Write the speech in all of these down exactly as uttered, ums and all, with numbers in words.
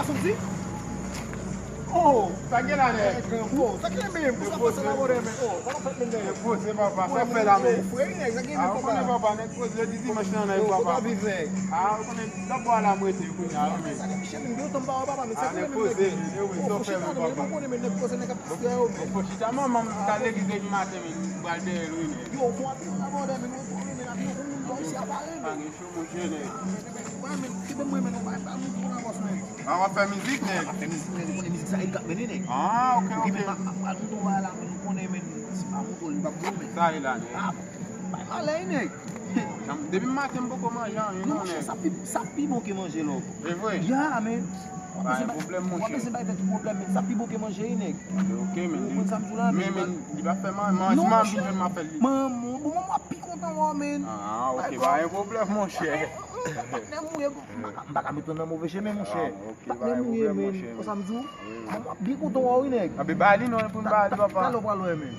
Sa soti? Oh, sa gen la, nèg? Oh, sa gen menm? Pou sa pase la, bòdè, men. Oh, sa pa fèt menm, nèg. Nèg poze, papa, sa fè la, men. Frè, nèg, sa gen menm, papa? Ah, ou konnen, papa, nèg poze, jodi dimanch nan, nèg, papa. Yo, papa, viv, nèg. Ah, ou konnen, nan bò a la, m rete, kounye a, wi, men. Sa gen Michel, m gen tan pa wè, papa, men sa gen menm, nèg. Ah, nèg poze, men, wi, sa fè, men, papa. Ou konnen, men, nèg poze, nèg ap pase yo, men. Fò chita, manman, m t al legliz depi maten, men, m pral dèyè l, wi, nèg. Yo, fò ap la, bòdè, men, nou konnen, men, ap yon moun bò isi a pare, men. Monchè, nèg. Mwen menm, ki bon mwen menm, mwen pa, pa mouton nan bòs menm. Ah, w ap fè mizik, nèg? Mwen ap fè mizik, nèg, ou konnen mizik sa, e l k ap mennen, nèg. Ah, ok, ok. Epi men, mwen ap pral mouton ba la, men ou konnen, men, si pa mouton, li p ap bon, men. Sa e la, nèg? Ah, bay malè, nèg. Depi maten, m poko manje anyen, non, nèg. Non, monchè, sa pi, sa pi bon ke manje lòk. E vre? Ya, men. Pa gen pwoblèm, monchè. W ap bezwen bay tèt ou pwoblèm, men sa pi bon ke manje, wi, nèg. Ok, men. Ou konprann sa m di w la, men. Men, men, li pa fè mal. Man, si m ap vin jwenn m ap fè li. Manman, bon, manman ap pi kontan wè w, men. Ah, ok, pa gen pwoblèm, monchè. Patnè m ou ye, m pa ka, m pa ka met w nan move chemen, monchè. Ah, ok, pa gen pwoblèm, monchè. Patnè m ou ye, men. Konsa m di w, manman ap byen kontan wè w, wi, nèg. Anben, ba li non, pou m ba li, papa. Talè w pral wè, men.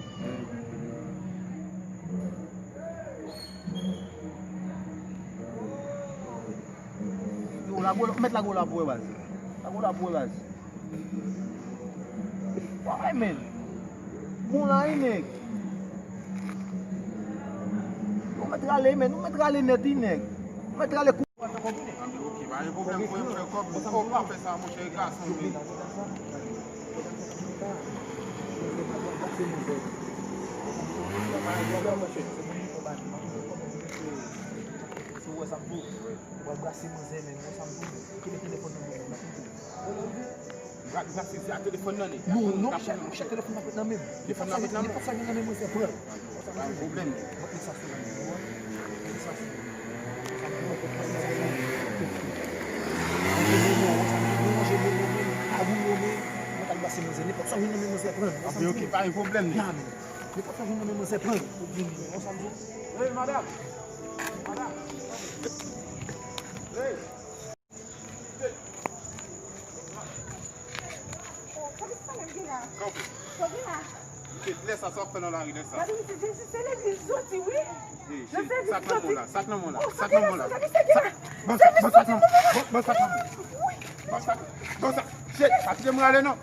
Yo, lage w la, mèt lage w la pou wè, baz. Lage w la pou wè, baz. Wè, men. Bon la, wi, nèg. Yo, mèt rale, men. Nou mèt rale nèt, wi, nèg. Mèt rale kou. Anben, ok, pa gen pwoblèm, frè, frè, kòb, kòb pa fè sa, monchè, gason, men. Si w wè sa m di w, w al brase manzè, men, w wè sa m di w, kenbe telefòn nan men w, nan pito. Bra-, brase se a telefòn nan, nèg. Non, non, monchè, monchè, telefòn nan pèt nan men m. Telefòn nan pèt nan men m. Nenpòt sa gen nan men mwen, se pran. Pa gen pwoblèm. Mwen sa sou mwen, mwen sa sou mwen. Mwen al brase manzè, nenpòt sa gen nan men mwen, se pran. Anben, ok, pa gen pwoblèm, nèg. Ya, men. Nenpòt sa gen nan men mwen, se pran. Ou vini, mwen sa m di w. Hey, madam. Madam. Hey. Kanpe. Lè sa, sa w ap fè nan lari, lè sa? Gade, misye, se, se legliz soti, wi. Nan sèvis soti. Sa k nan men w la, sa k nan men w la, sa k nan men w la. Ban sa, ban sa k nan men w. Ban, ban sa k nan men w. Ban sa, ban sa. Shit, pa kite m rale, non.